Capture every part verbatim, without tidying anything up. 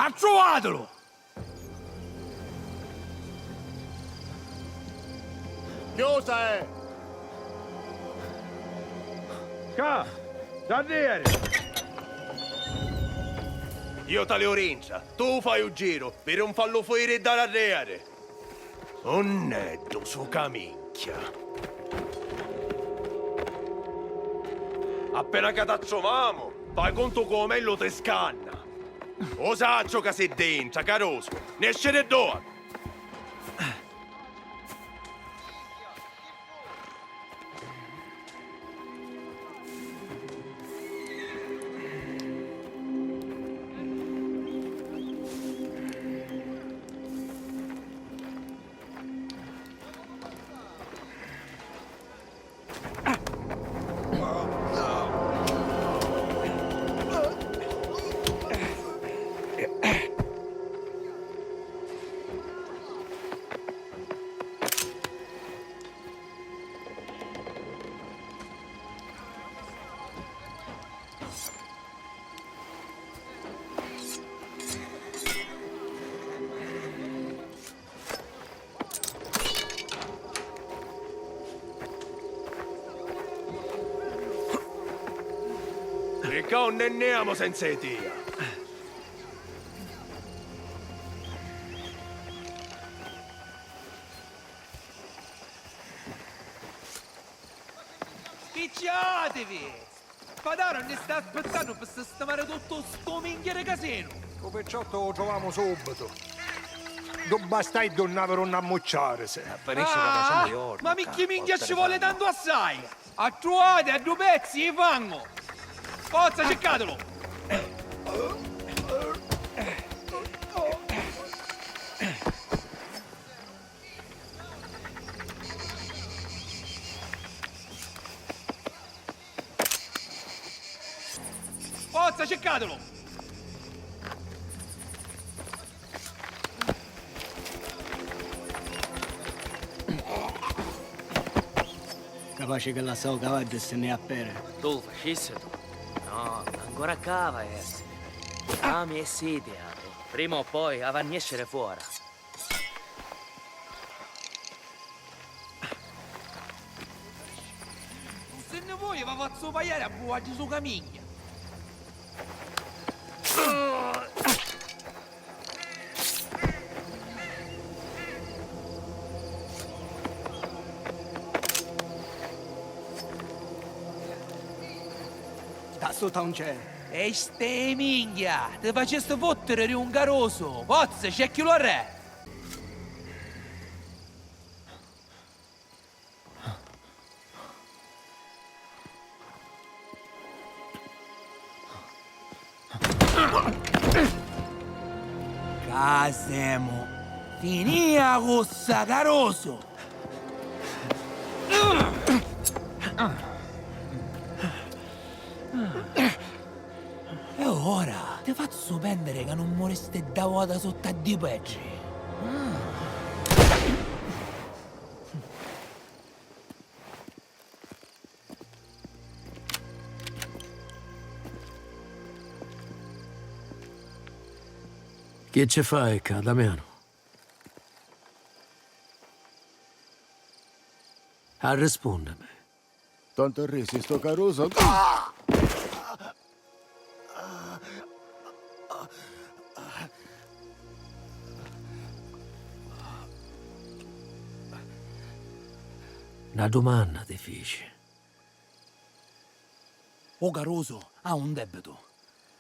Attruvàtilu! Chiusa è! Ca! Darrieri! Iu taliu rintra, tu fai u giru, pi nun fallu fuiri da darrieri! Unn'è ddu su camicchia? Appena ca t'attruvamu, fai cuntu cu u mellu ti scanna! U sacciu ca si dintra, carusu! Nesci di ddua! Di ccà 'un nni niamu senza 'i tia. Spicciativi! Padara nni sta aspittannu pi sistimari tuttu stu minchia di casinu! U picciottu u truvamu subitu. Ddu bastaiddu nn'avi d'unni ammucciarisi. Ah, ma picchì minchia ci voli tantu assai? Attruvati a ddu pezzi i fangu! Forza, circatilu! Forza, circatilu! Capaci chi lassau u cavaddu e si nni iu a pedi. Tu facissitu? No, ancora ccà va a essiri. Fami e siti avi. Prima o poi avi a nesciri fora. Si nni voi, va fazzu paiari a vuatri su camigna. Sta sutta un c'è. E ste minchia, ti facisti fottiri di un carusu, forza, cerchilu arrè! Ca semu? Finia cu ssa carusu! E ora ti fazzu pèntiri ca nun muristi dda vota sutta ddi petri. Chi ci fai ccà, Damianu? Arrispùnnimi. Tantu risi stu carusu. Na dumanna ti fici. U carusu ha un dèbbitu.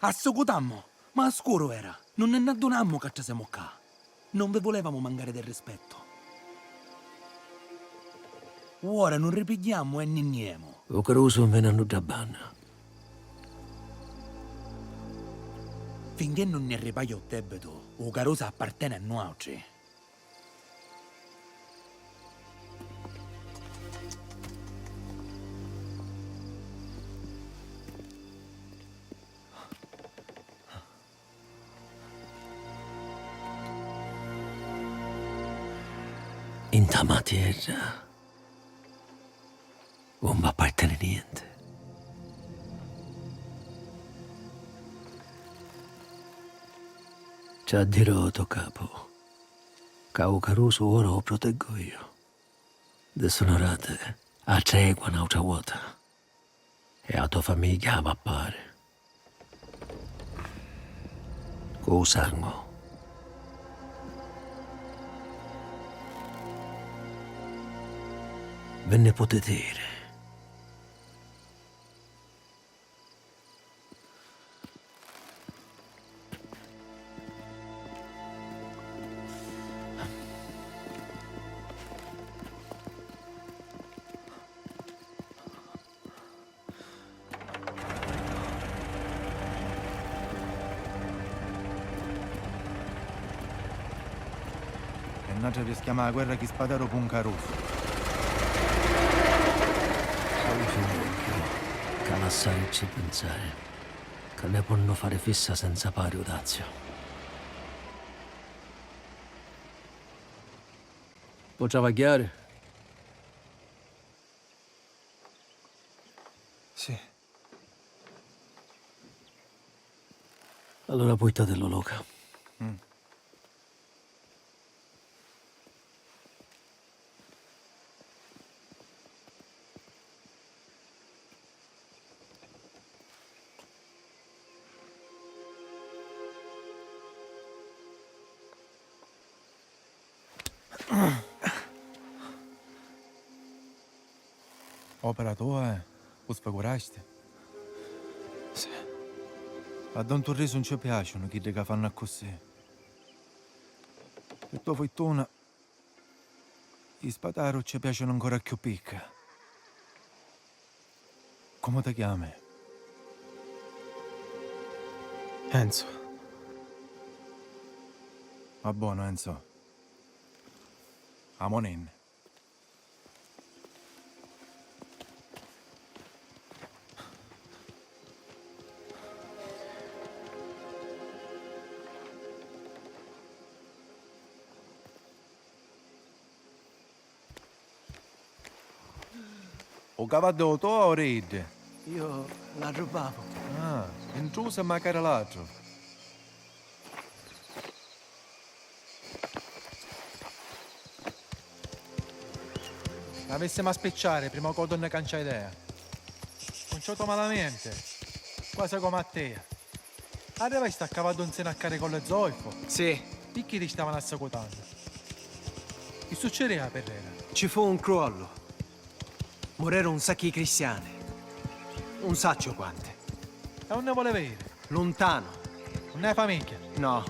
Assicutammu, ma a scuru era, nun nni addunammu ca trasemu ccà. Non vi vulevamo mancare del rispetto. Uora nun ripigghiammu e nni nni emu. U carusu veni a nudda banna. Finché nun nni arripaia u debbitu, u carusu apparteni a nuautri. Nta ma tierra un m'apparteni nienti. Ci a dirò ô to capu ca u carusu ora u proteggu iu. Disonorati a tregua n'autra vota e a to famigghia a va pari cu u sangu. Vi nni putiti iri. E n'atra rischiamu a guerra chi spataru p'un carusu. Ca lassaricci pinsari ca ne ponnu fari fissa senza pari u daziu. Pò travagghiari? Sì. Allura puitatilu, Luca. Mm. Opera tua, eh? U sfigurasti? Sì. A don Turrisu 'un ci piaciunu chiddi ca fannu accussì. Pi to furtuna, i spataru ci piaciunu ancora cchiù picca. Comu ti chiami? Enzo. Va bonu, Enzo. Amuninni. U cavaddu è u to o ri iddi? Iu l'arrubbavu. Ah, intrusu e macari latru. Avissimu a spicciari prima ca u donna cancia idea. Cunciatu malamenti, quasi comu a tia. Arrivasti a cavaddu nzinu a Caricollu e Zoifu? Sì. Picchì ti stavanu assacutannu? Chi succidìa a pirrera? Ci fu un cruollu. Mureru un sacchi cristiani. Un sacciu quanti. E unni vulivi iri? Luntanu. Unni hai famigghia? No.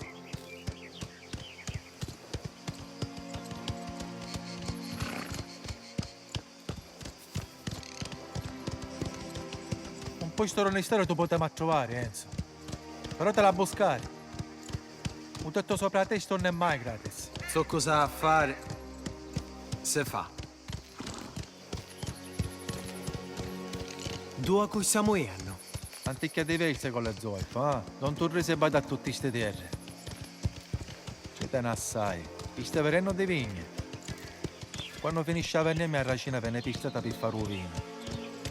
Un postu d'unisteru tu putemu attruvari, Enzo. Però ti l'ha buscari. U tettu sopra a testa nun è mai gratis. Zoccu s'ha a fari, si fa. Dua cu stamu jennu? Anticchia diversi cu li zoi, fa? Don Turrisi bada a tutti sti terri. Ci teni assai. Pi sti virennu di vigna. Quannu finisci a vennemmia a racina veni pistrata pi fari u vinu.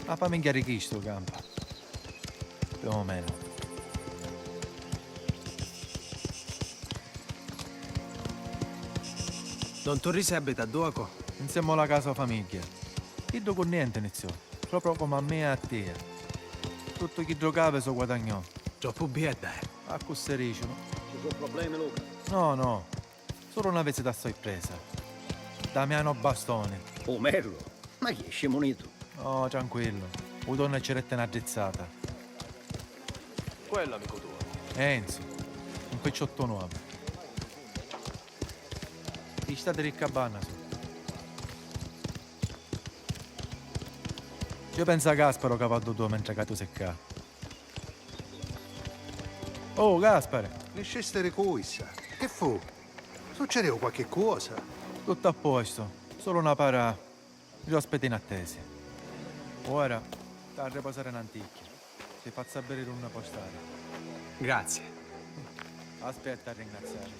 A famigghia di chistu campa. Più o meno. Don Turrisi abita a Duoco? Nsemmula ca so famigghia. Chiddu cu nienti iniziò, proprio comu a mia e a tia. Tuttu chiddu ca havi so guadagnò. Troppu biedda è. Accussì dicinu. Ci su problemi, Luca? No, no. Sulu na visita a sorpresa. Damiano Bastoni. U merlu? Ma chi è scimunitu? Oh, tranquillu. U donna ci detti na drizzata. Cu è l'amicu tuo? Enzo. Un picciottu novu. I stati di cabana su. Ci pensa Gasparo ca va ddu mentri ca tu si ccà. Oh, Gaspare! Niscisti di cu issa? Chi fu? Succedeu qualchi cosa? Tuttu a postu, sulu na para di ospiti inattesi. Ora t'ha a riposari n'anticchia, ti fazzu a viri dunni pò stari. Grazie. Aspetta a ringraziari.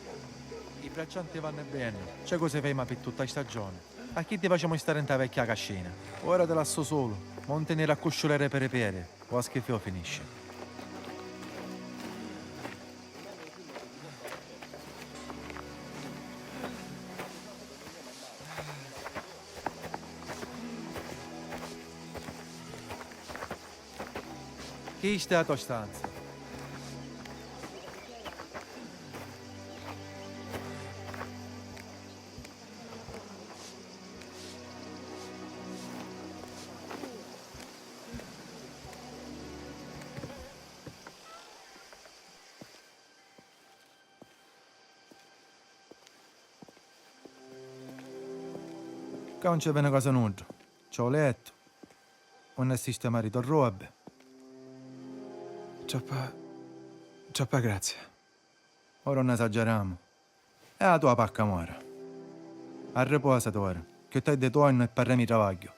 I braccianti vannu e vennu, c'è cosi ferma pi tutta a stagioni. A chiddi facemu stari nta vecchia cascina. Ora ti lassu sulu, monti niri a cusciulari peri peri, o a schifeu finisci. Chista è a to stanza. Ccà 'un ci veni cosa nudda. C'è 'u lettu, unni sistimari to robbi. Troppa, troppa grazia. Ora 'un esageramu. E a tua pacca mora. Arriposati ora, cchiù tardi tuornu e parremu 'i travagghiu.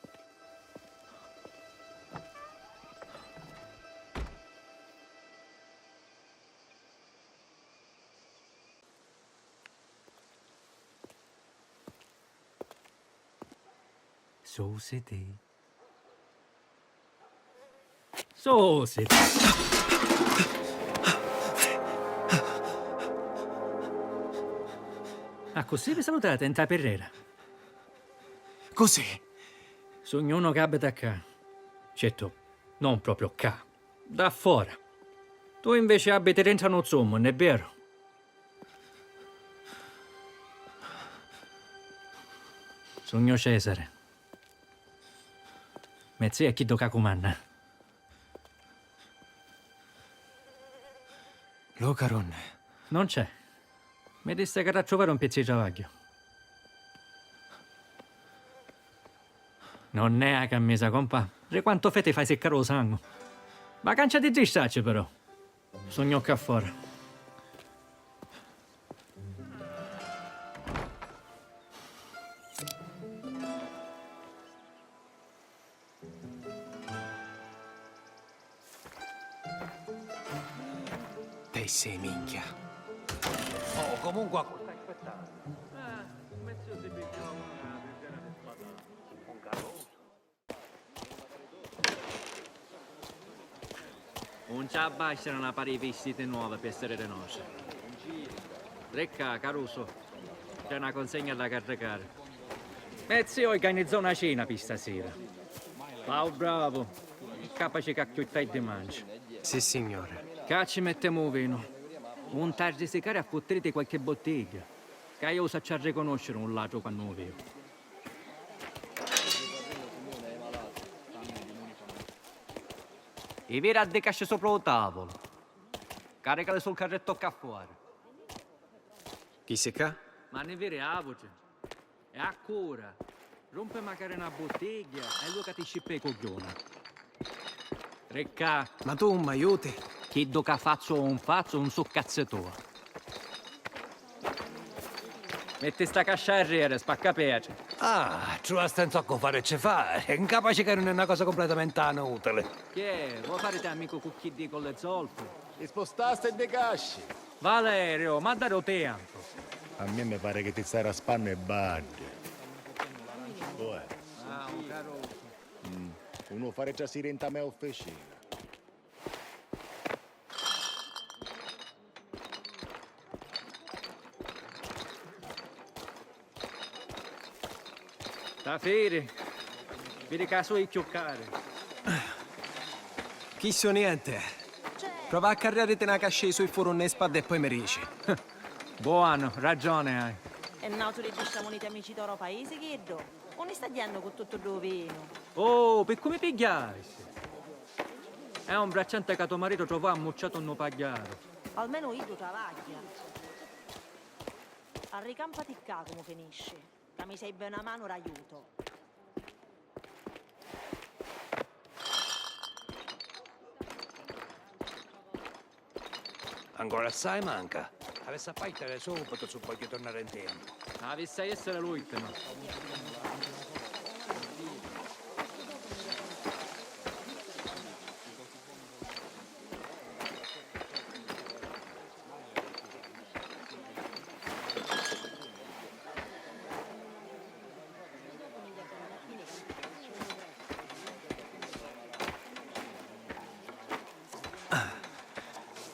Susiti. Susiti. Accussì vi salutati nta pirrera? Così. Sugnu unu ca abita ccà. Certu, non propriu ccà. Dda fora. Tu inveci abiti dintra nu zummu, non è veru? Sugnu Cesare. Me ziu è chiddu ca cumanna. Luca, unni? Non c'è. Mi dissi ca t'ha truvari un pizzu di travagghiu. Non è a cammisa, compà. Ri quantu feti fai siccari u sangu. Ma cancia di distacci, però. Sugnu ccà fora. Te sei minchia. Oh, comunque a cu stai aspettannu? Eh, me zio si pigghiò una pigghiera di spatata. Un carrusu. Un ci abbastanu na pari di vistiti nuovi pi essiri di nostri. Ricca, Caruso, c'è na consegna da carricari. Me zio organizzò na cena pi stasira. Fa u bravu, capaci ca cchiù tardi mangia. Sissignore. Ccà ci mettemu u vinu. Un t'arrisicari a futtiriti qualchi buttigghia, ca iu u sacciu arriconosciri un latru quannu u viu. I viri addicasci supra u tavulu. Caricali sul carrettu ccà fora. Chissi ccà? Ma ni viri avuci. E accura. Rumpi macari na buttigghia e Luca ti scippa i cugghiuna. Ricca. Ma tu un m'aiuti? Chiddu ca fazzu o un fazzu un su cazzi tua. Metti sta cascia arreri, spacca petri. Ah, truvasti un saccu fari e ci fari. Ncapaci ca nun è na cosa cumpletamenti inutili. Chi è? Vuoi fariti amicu cu chiddi cu li zolfi? Li spustasti ddi casci? Valerio, ma dari u tempu. A mia mi pari chi ti stai raspannu i baddi. Uè. Ah, un carusu. Mm. Unu fari trasiri nta me officina. Tafiri, viri ca soi cchiù cari. Chissu nienti è. Prova a carriariti na cascia i sui furunni e spadda e poi mi dici. Buono, ragione hai. E n'autru di ddi sta muniti amici toro paisi chiddu? Unni sta ghiannu cu tuttu ddu vinu? Oh, pi cu mi pigghiasti? È un braccianti ca to maritu trovò ammucciatu nnu pagghiaru. Almenu iddu travagghia. Arricampati ccà comu finisci, ca mi servi na manu d'aiutu. Ancora assai manca. Avissi a partiri subitu si vogghiu turnari in tempu. Avissi a essiri l'ultima.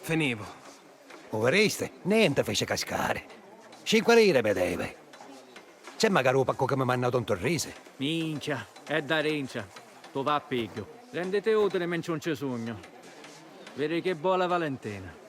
Finivu. U viristi? Nenti fici cascari. Cinqui liri mi devi. C'è macari u paccu ca mi manna u don Turrisi? Minchia, è dda dintra. Tu va a pigghiu. Renditi utili mentri un ci sugnu. Viri chi bola Valentina.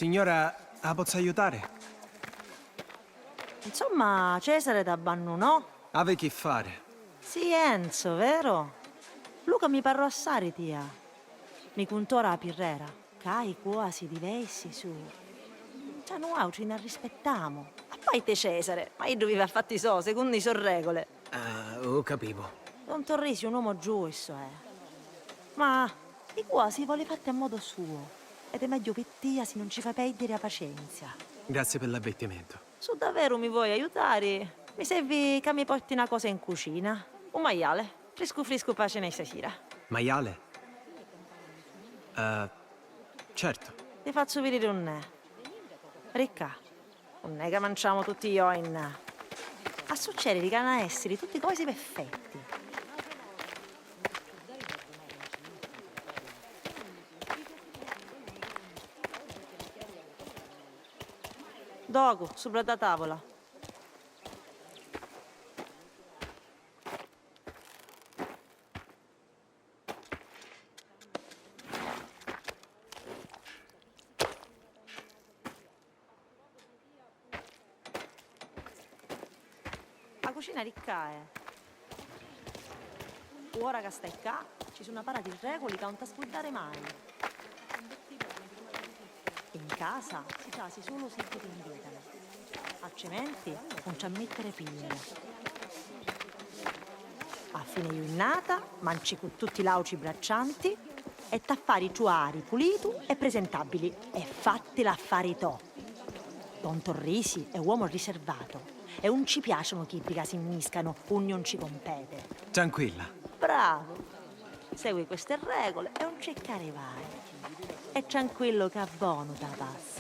Signora, a pozzu aiutari? Insomma, Cesare t'abbannunò? Havi chi fari. Sì, Enzo, vero? Luca mi parrò assari tia. Mi cuntò ra pirrera, ca i cuosi di Vessi su. Già nuautri n'arrispettamu. A parti Cesare, ma iddu vivi a fatti so, secunnu i so regole. Ah, u capivu. Don Torrisi è un uomo giusto, eh. Ma i cuosi i voli fatti a modo suo. Ed è megghiu pi tia si non ci fai perdiri a pacienzia. Grazie per l'avvertimento. Su daveru mi voi aiutari? Mi servi ca mi porti na cosa in cucina. Un maiale, friscu friscu pa cena i stasira. Maiale? Eh, certo. Ti fazzu vidiri unn'è. Ricca, unn'è ca manciamu tutti i jorna? A succediri ca na essiri tutti cosi perfetti. Docu, subra da tavula. A cucina ricca è. Uora ca stai ccà, ci su na para di reguli ca un t'ha scurdari mai. In casa si trasi sulu si ti invitanu, altrimenti un ci ammittiri pigna. A fine jurnata manci cu tutti l'autri braccianti e t'ha fari truari pulitu e presentabili e fatti l'affari to. Don Torrisi è uomo riservato e un ci piacenu chiddi ca si mmiscanu unni un ci compete. Tranquilla. Bravu! Segui queste regole e un ci cari vai. E tranquillo ca bonu ta passa.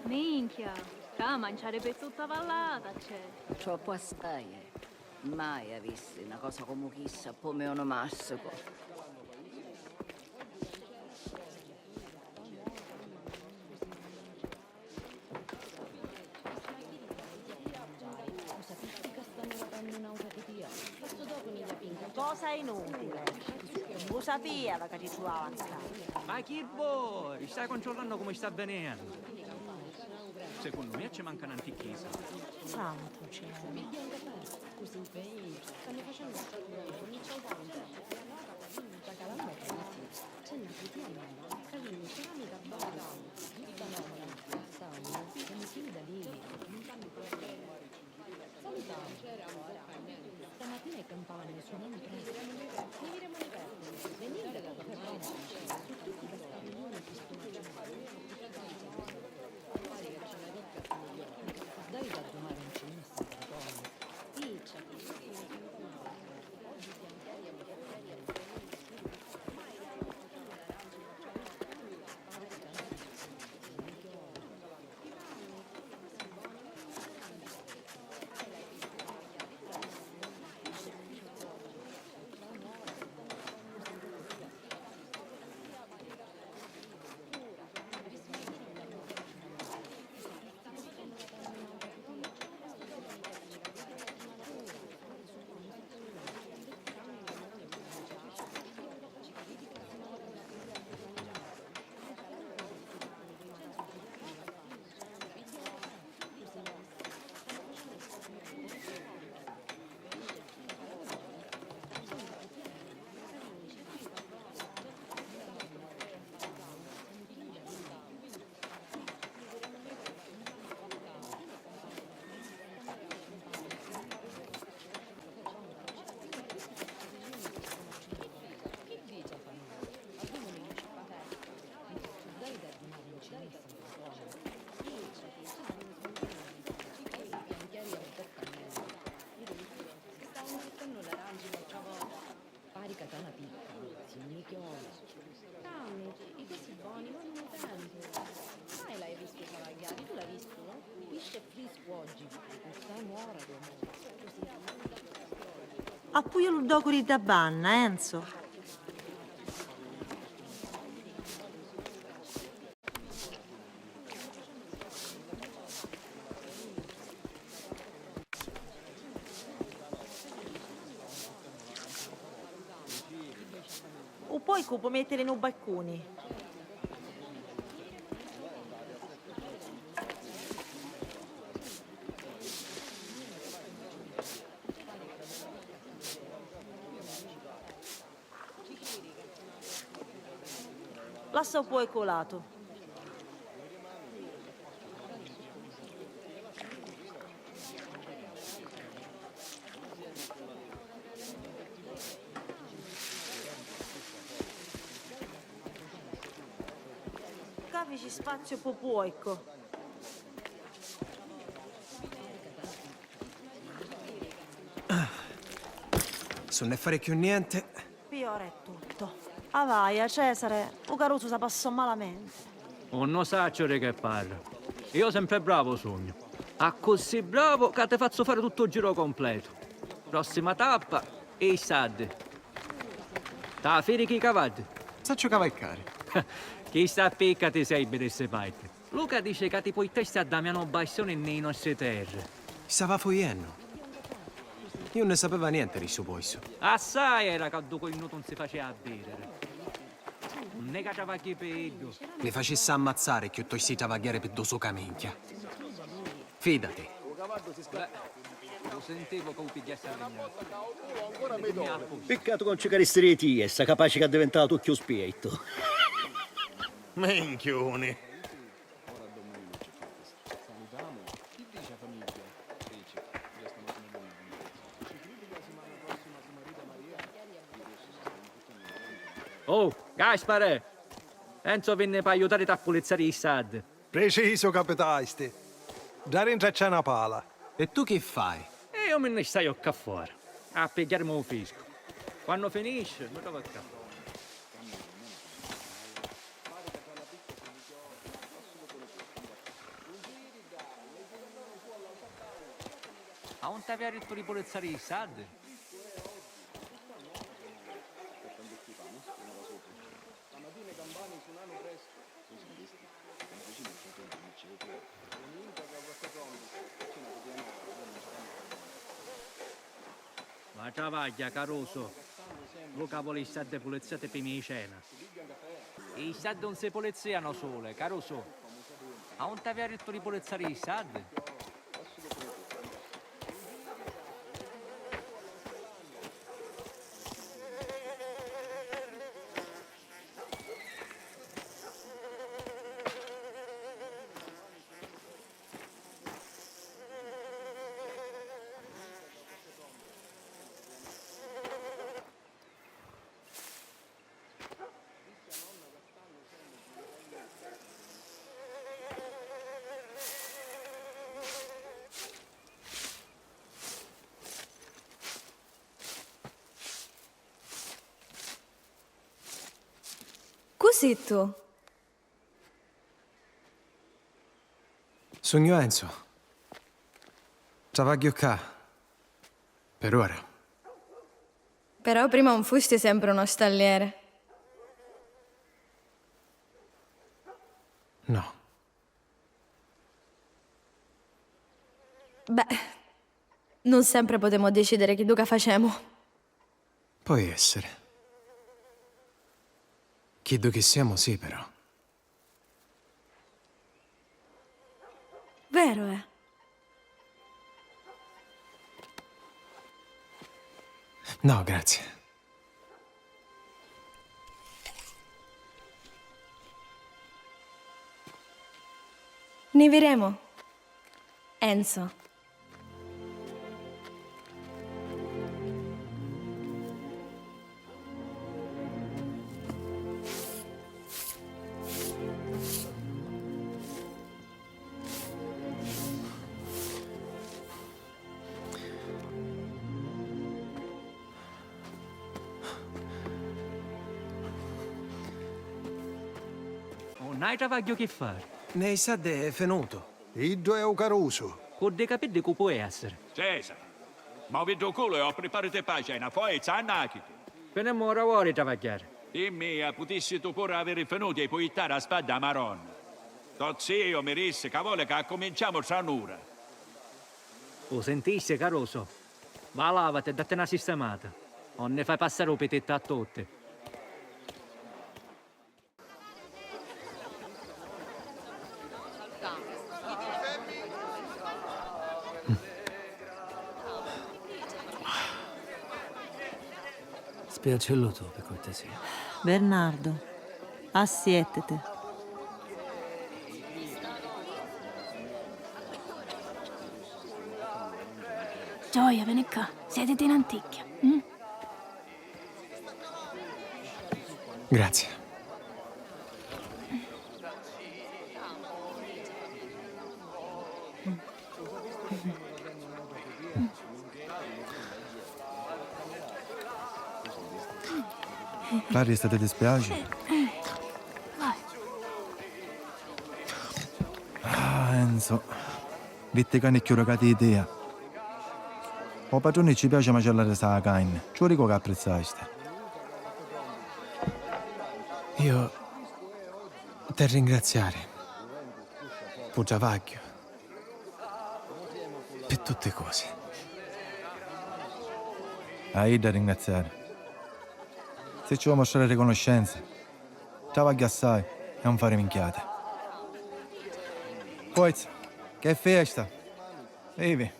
Minchia, ccà manciari pi tutta vallata c'è. Troppu assai è. Mai avissi na cosa comu chissa ppo me onomastico. Cosa inutile! U sapiava ca ti truvava ccà. Ma chi voi? Stai controllannu comu sta avvenennu? Secunnu mia ci manca n'anticchisa. Santu cielu. Salutami. Stamattina i campani sunanu prestu. Venite da qualche parte, su tutti i castiglioni che sto macinando. Pare che c'è la ricca famiglia. Dai da domani in cena, Antonio. Sì, c'è. Appuia lu ddocu di dda banna, Enzo. U poicu u po' mettiri nu baccuni. Lassa u poicu latu. Ccà fici spaziu p'u puoicu. Su nn'è fari cchiù niente. Pi ora è tutto. Avaia, Cesare, u carusu sa passò malamenti. Unnu sacciu di che parra. Io sempre bravo sugnu. Accussì bravo ca ti fazzu fari tuttu u giro completu. Prossima tappa, i staddi. T'ha firi chi cavaddi? Sacciu cavaccari. Chi sta picca ti sei, birissi parti. Luca dice ca ti puittesti a Damiano Bastioni nni i nostri terri. Stava fujennu. Io non ne sapeva niente di stu poisu. Assai era ca ddu coinnutu non si faceva a videre. Non è ca travagghi pi iddu. Mi facissi ammazzari cchiuttosti di travagghiari pi ddu sucaminchia. Fidati. Beh, lu sentivu ca u pigghiasti a legnata. Piccatu ca non ci caristi di tia, sta capaci ca addiventatu cchiù spiettu. Minchiuni. Oh, Gaspare! Enzo vinni p'aiutariti a pulizzari i staddi. Precisu capitasti. Ddà dintra c'è na pala. E tu chi fai? E io mi nni staiu ccà fora, a pigghiarimi u friscu. Quannu finisci, mi trovi ccà. A un t'avia dittu di pulizzari i staddi? Ma travagghia, carusu. Luca voli i staddi pulizzati pi micena. I staddi non si pulizzianu suli, carusu. A un t'avia dittu di pulizzari i staddi? Cu si tu? Sugnu Enzo. Travagghiu ccà. Per ora. Però prima un fusti sempre uno stalliere. No. Beh, non sempre potemo decidere chiddu ca facemu. Poi essere. Chiddu chi siamo, sì, però. Vero è. No, grazie. Ni viremo. Enzo. Oh, n'hai travagghiu chi fari? Nei staddi è finutu. Iddu è u carusu. Cu ddi capiddi cu pò essiri? Cesare, Movi ddu culu e o pripariti pâ cena, foizza, annàchiti! Finimmu ora uori travagghiari. Pi mia, putissitu puru aviri finutu e pui jittari a spadda â Maronna. To ziu mi dissi ca voli ca accuminciamu tra un'ura. U sintisti, carusu? Va, làvati e datti na sistimata. O nni fai passari u pitittu a tutti. Spiaccillu tu, pi curtesia. Bernardo, assièttiti. Gioia, veni ccà, sètiti n'anticchia. Mm? Grazie. Clarice, ti dispiaci? Ah, Enzo, vitti ca ni chiù ricati di tia. O patruni ci piaci macellari sa carni, ciù ricu ca apprizzasti. Io t'hê ringraziari pu travagghiu, pi tutti cosi. A idda ringraziari. Si ci vo mostrari riconoscenza, travagghi assai e un fari minchiati. Forza, che è festa! Vivi!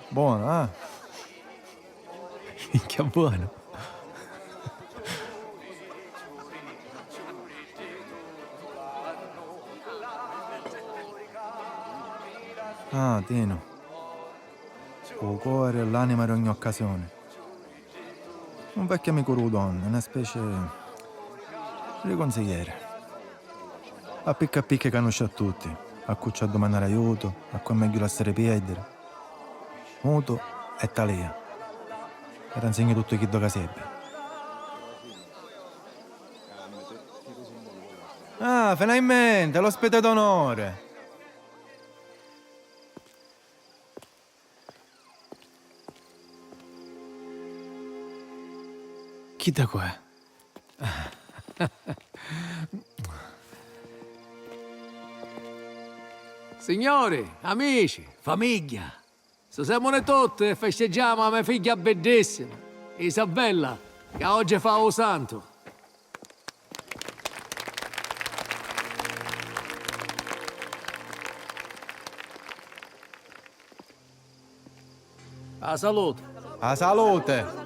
Buono, eh? Minchia buono. Ah, Tino. U cori e l'anima d'ogni occasioni. Un vecchiu amicu dû Don, na speci di cunsiglieri. A picca a picca canusci a tutti, a cu ci addumannari aiutu, a cu è megghiu lassari pierdiri. Mutu e talia. Era nsegnu tuttu chiddu ca sebbi. Ah, finalmenti, l'ospite d'onore! Chidda cu è? Signori, amici, famigghia, stusèmuni tutti e festeggiamu a me figghia biddissima, Isabella, ca oggi fa u santu. A salute. A salute.